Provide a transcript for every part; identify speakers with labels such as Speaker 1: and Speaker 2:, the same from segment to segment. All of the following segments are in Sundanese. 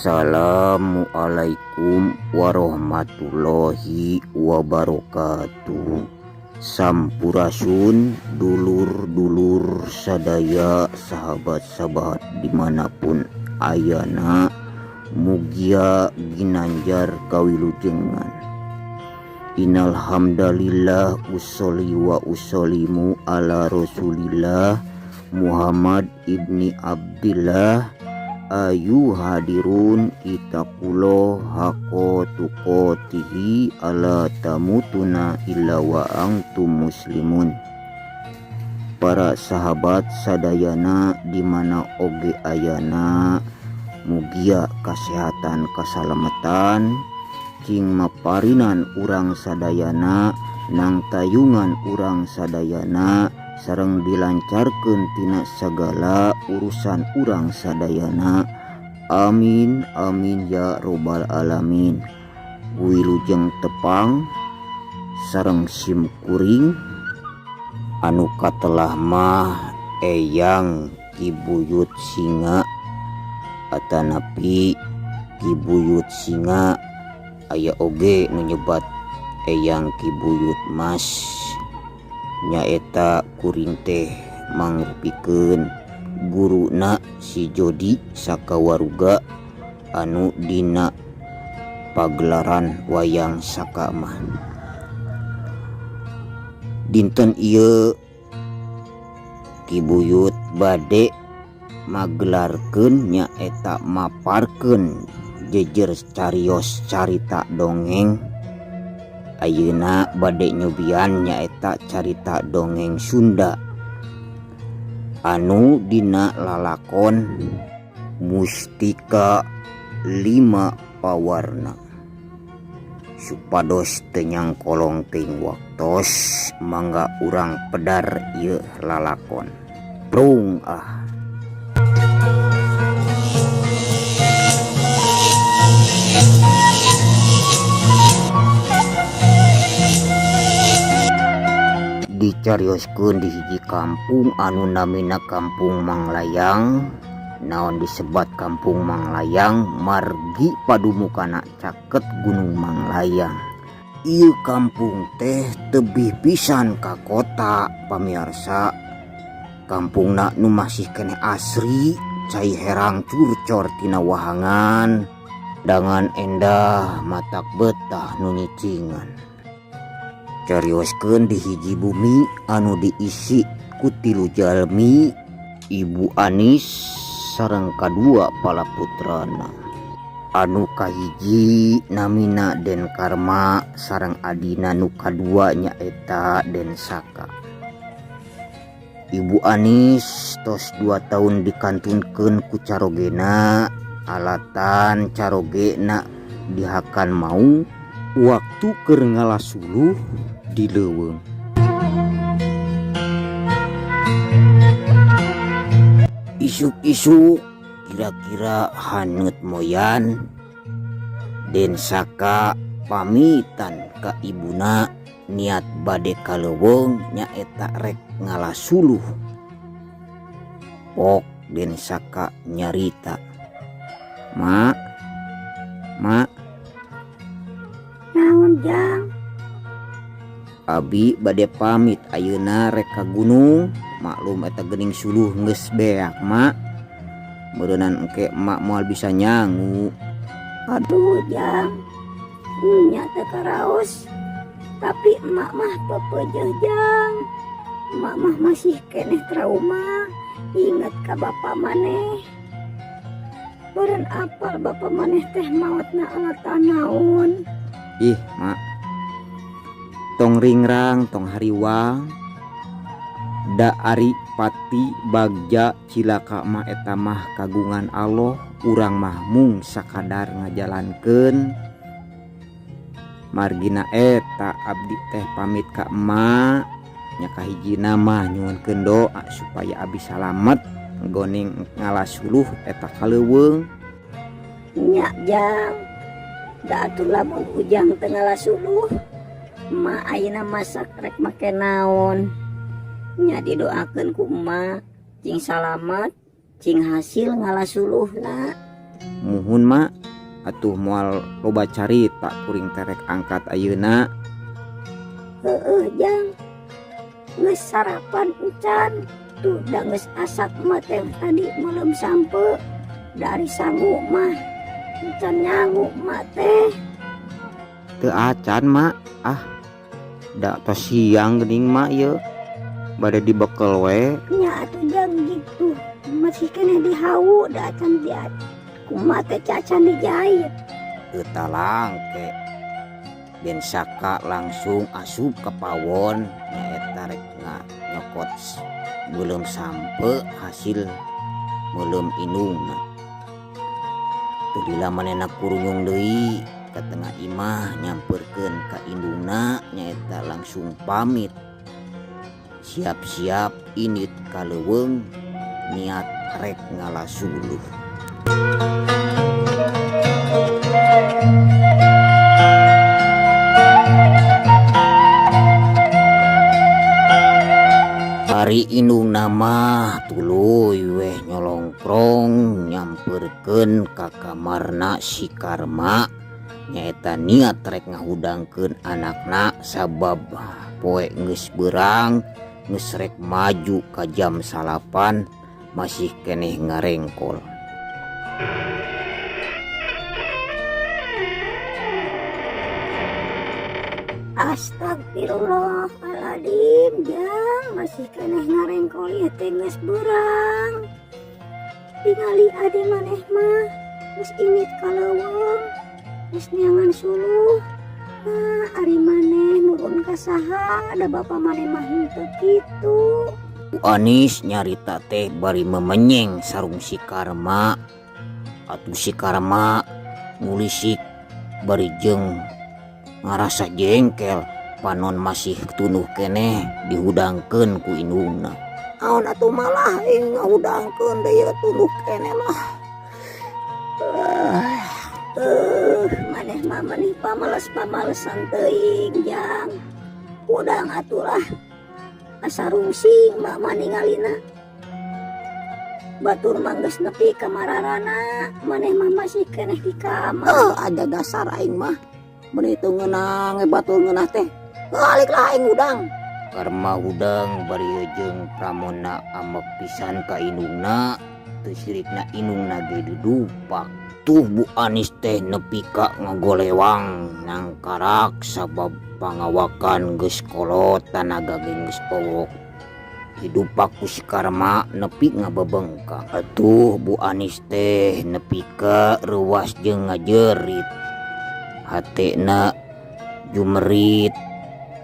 Speaker 1: Assalamualaikum warahmatullahi wabarakatuh. Sampurasun dulur-dulur sadaya, sahabat-sahabat dimanapun ayana, mugia ginanjar kawilujengan. Innalhamdalillah, usholli wa usholimu ala Rasulillah Muhammad ibni Abdillah. Ayu hadirun, ittaqullah haqqa tuqatihi, ala tamutuna illa wa antum muslimun. Para sahabat sadayana dimana oge ayana, mugia kesehatan, kasalamatan, cing maparinan urang sadayana, nang tayungan urang sadayana, sareng dilancarkeun tina segala urusan urang sadayana. Amin amin ya robbal alamin. Wilujeng tepang sareng sim kuring, anu katelah mah Eyang Ki Buyut Singa atanapi Ki Buyut Singa, aya oge nu nyebat Eyang Ki Buyut Mas. Nyaeta kuring teh mangrupikeun guruna si Jodi Sakawaruga anu dina pagelaran wayang Saka mah. Dinten ieu Ki Buyut bade magelarkeun, nyaeta maparkeun jejer carios carita dongeng. Ayeuna bade nyobian nyaeta carita dongeng Sunda anu dina lalakon Mustika Lima Pawarna. Supados teu nyangkolong teuing waktos, mangga urang pedar ieu lalakon. Prung ah. Dicarioskeun di hiji kampung anu namina Kampung Manglayang. Naon disebat Kampung Manglayang? Margi padumukana caket Gunung Manglayang. Ieu kampung teh tebih pisan ka kota, pamiarsa. Kampungna nu masih keneh asri, cai herang curcor tina wahangan dangan endah, matak betah nu nyicingan. Carioskeun di hiji bumi anu diisi ku tilu jalmi, Ibu Anis sareng kadua palaputrana. Anu kahiji namina Den Karma, sareng adina nu kadua nyaeta Den Saka. Ibu Anis tos 2 tahun dikantunkeun ku carogena, alatan carogena dihakan mau waktu keur ngala suluh di leuweung. Isuk-isuk kira-kira haneut moyan, Den Saka pamitan ka ibuna, niat bade ka leuweung, nyaeta rek ngala suluh. Pok Den Saka nyarita, "Mak, Mak."
Speaker 2: Naon, Jang?
Speaker 1: Abi bade pamit ayeuna rek ka gunung, maklum eta geuning suluh geus beak, Mak. Meureunan engke emak moal bisa nyangu.
Speaker 2: Aduh, Jang, nya teu karaos, tapi emak mah pepeujeuh, Jang. Emak mah masih keneh trauma inget ka bapa maneh. Beureun apal bapa maneh teh maotna alatan naon.
Speaker 1: Ih, Mak, tong ringrang, tong hariwang. Da ari pati bagja cilaka mah eta mah kagungan Allah, urang mah mung sakadar ngajalankeun. Margina eta abdi teh pamit ka emak nya, kahijina mah nyuhunkeun doa supaya abi salamet goning ngala suluh eta ka leuweung.
Speaker 2: Nya, Jang, da atuh lamun Ujang teu ngala suluh, emak ayeuna masak rek make naon? Nya, didoakeun ku emak cing salamet, cing hasil ngala suluhna.
Speaker 1: Muhun, Mak, atuh moal loba carita, kuring teh rek angkat ayeuna.
Speaker 2: Heeh, Jang, geus sarapan encan? Tuh, da geus asak mah teh tadi meuleum sampeu dari sangu mah encan nyangu mak teh.
Speaker 1: Teu acan, Mak, ah, da tos siang geuning, Mak, ieu bade dibekel we.
Speaker 2: Nya atuh, Jang, gitu masih keneh dihawu, da acan dia kumaha teh, cacan dijahit.
Speaker 1: Teu talangke Ben Saka langsung asup ka pawon, nyaeta rek nyokot beuleum sampeu hasil meuleum indungna. Teu lila manehna kurunyung deui ka tengah imah, nyamperkeun ka indungna, nyaeta langsung pamit, siap-siap indit ka leuweung, niat rek ngala suluh. Ari indungna mah tuluy weh nyolongkrong nyamperkeun ka kamarna si Karma, nyaeta niat rek ngahudangkeun anakna sabab poe geus beurang, geus rek maju ka jam 9, masih keneh ngarengkol.
Speaker 2: Astagfirullahaladzim, Jang, masih keneh ngarengkol ieu teh, geus beurang. Tingali adi maneh mah geus indit ka leuweung, geus neangan suluh. Nah, ari maneh nurun ka saha, da bapa maneh mah henteu kitu.
Speaker 1: Bu Anis nyarita teh bari memenyeng sarung si Karma. Atuh si Karma ngulisik bari jeung ngarasa jengkel, panon masih tunduh keneh dihudangkeun ku indungna. Naon atuh, malah aing ngahudangkeun deui, tunduh keneh lah.
Speaker 2: Maneh mah meni pamales-pamalesan teuing, Jang. Hudang atuh lah. Asa rungsing mak mah ningalina. Batur mah geus nepi ka mararana, maneh mah masih keneh di kamar.
Speaker 1: Eh, ada dasar aing mah. Meuni teu ngeunah ge batur ngeunah teh. Balik lah aing hudang. Karma hudang bari jeung pramona ambek pisan ka indungna, teu sirikna indungna ge didupak. Tuh Bu Anis teh nepi ka ngagolewang nangkarak sabab pangawakan geus kolot, tanaga ge geus powok. Didupak ku si Karma nepi ngabebengkang. Atuh Bu Anis teh nepi ka reuwas jeung ngajerit. Hatena jumerit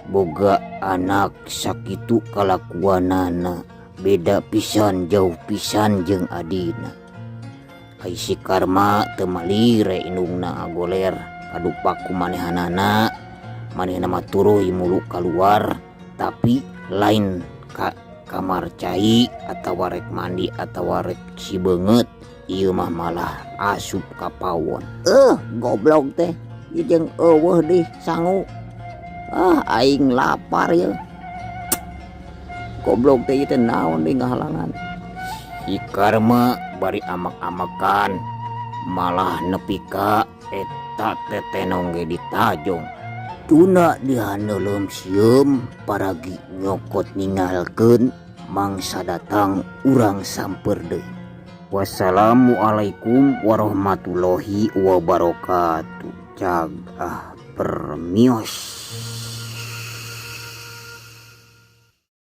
Speaker 1: boga anak sakitu kalakuanana, beda pisan, jauh pisan jeung adina. Ai si Karma teu malire indungna ngagoler kadupak ku manehanana, manehna mah tuluy mulu kaluar, tapi lain ka kamar cai atawa rek mandi atawa rek sibeungeut, ieu mah malah asup ka pawon. Eh, goblok teh, ieu jeung euweuh di sangu. Ah, aing lapar ye. Goblok teh, ieu teh naon deui ngahalangan. Si Karma bari amak-amakan malah nepi ka eta tetenong ge ditajong. Tuna dihaneuleum sieum paragi nyokot ninggalkeun mangsa datang urang samper deui. Wassalamualaikum warahmatullahi wabarakatuh. Cag ah, permios.